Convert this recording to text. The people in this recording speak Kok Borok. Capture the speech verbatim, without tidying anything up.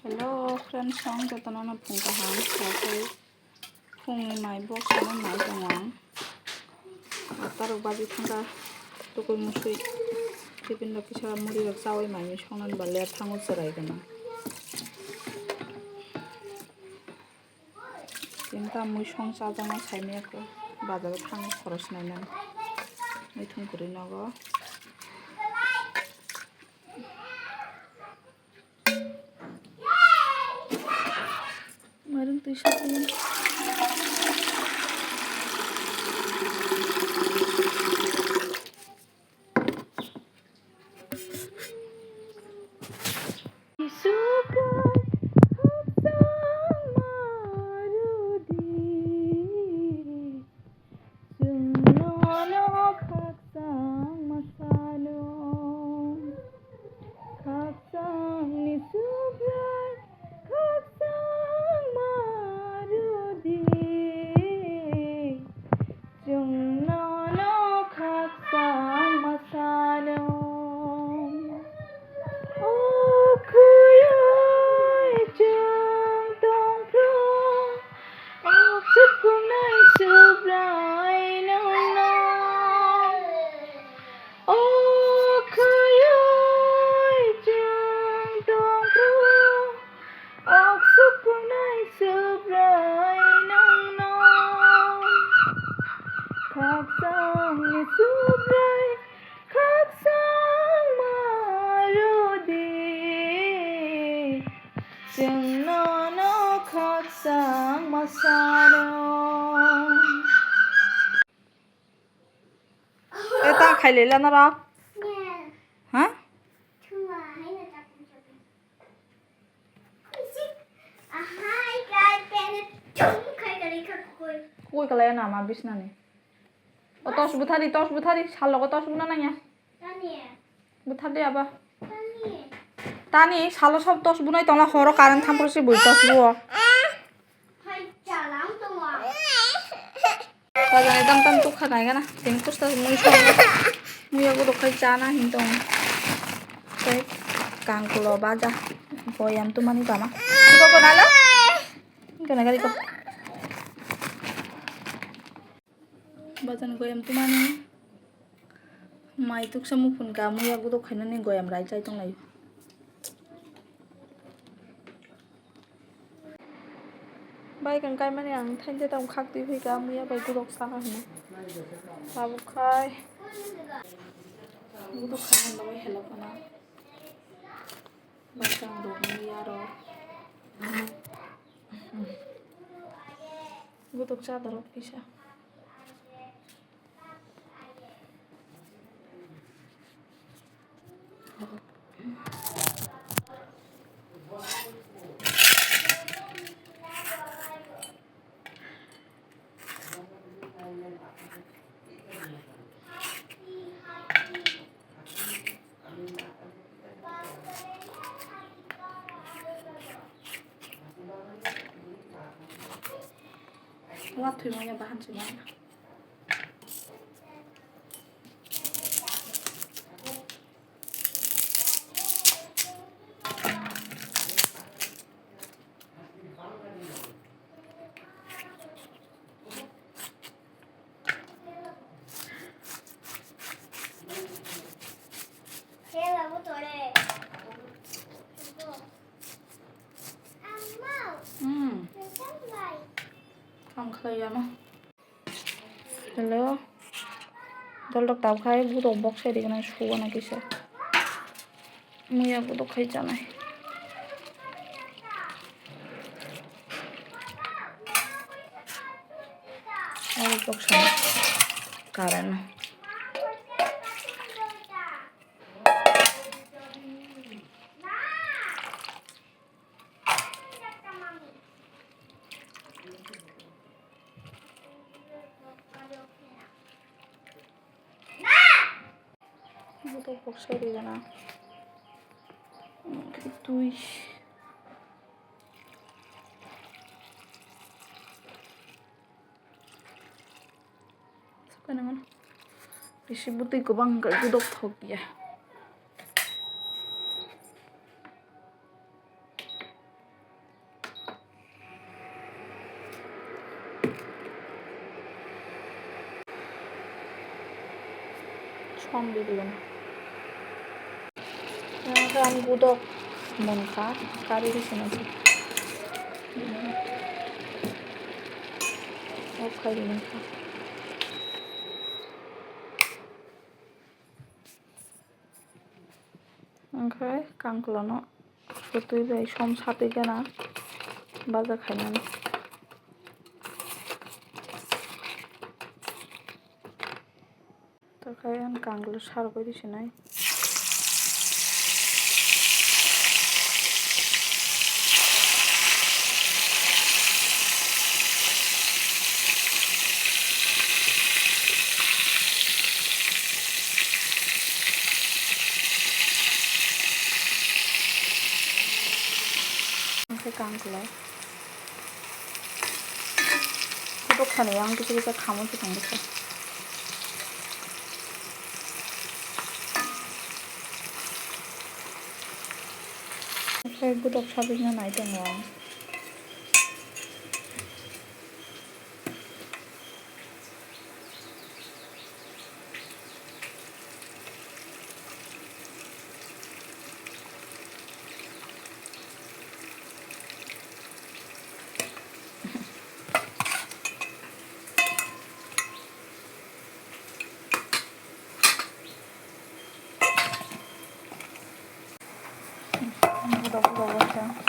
Hello friends, song jotono no phung kaham. Phungni mai box ano nai tongo ang. Atarok baji thangkha tukui musui. Tiffin rok kisa muri rok chaui mai mui songnani ba ler thango chwrai gana. Tini ta mui song chajakma saimaya kho. Bazar o thango khoros nainani. Mui thung kwrwi nogo. Mairung twi sakni. Chwng nono khakchangma sano, khakchangni Subrai, khakchangma rwdi. Chwng nono khakchangma sano, o khuyui chwng tongphru. O sukunai Subrai nwngno, o khuyui chwng tongphru. O sukunai Subrai nwngno, khakchangni Subrai, khakchangma rwdi. Chwng nono khakchangma sano. E ta khailai la norok? Ha? Koi kalai na ma bisnani. O tos buthari, tos buthari, sal logo tos buna nangya. Buthar de aba. Tani salo sob tos bunai tongla, horo current thampro se bui tos buo. Bajani tam tam tukha nai gana. Tini kusta mui song. Mui yago dokhai chana hin tong. Tei kangkulo baja. Boyam tumani bama. Iko ko nalo. Iko na gari ko. Bajan goyam tumani. Mai tuksa muphun ka muya gudok khainani goyam rai chai tonglaio. Bai kang kaimani ang thainte tong khak twi phi ka muya bai gudok sana hino. Tabuk khai. Gudok khainani bagwi helok kana. Bai kang rok muya rok. Gudok cha dorok kisa. Watwi manya bahan se manya. Hmm. Ang khlai ya ma. Hello. Dol dok tau khai, budok bok sai digna suwa na kisa. Muya budok khai chanai. Oi bok sa. Current. Budok bok sai ri gana. Twi. Bisi bwtwi kwbang wngkha, gudok thok ya. Hom bibiyan. Ang gudok mungkha, kari bisingo se. Off khai mungkha. Onkhe kangkla no kwtwi bai som satwi gana baja khainani. Tokhe ang kangkla sarwgwi rwsinai. Ang khe kang kwlai. Kotok thani ang kisa kisa khamwi se tong khe. Ang khe kotok sabikna nai tongo ang. Budak budak wngkha.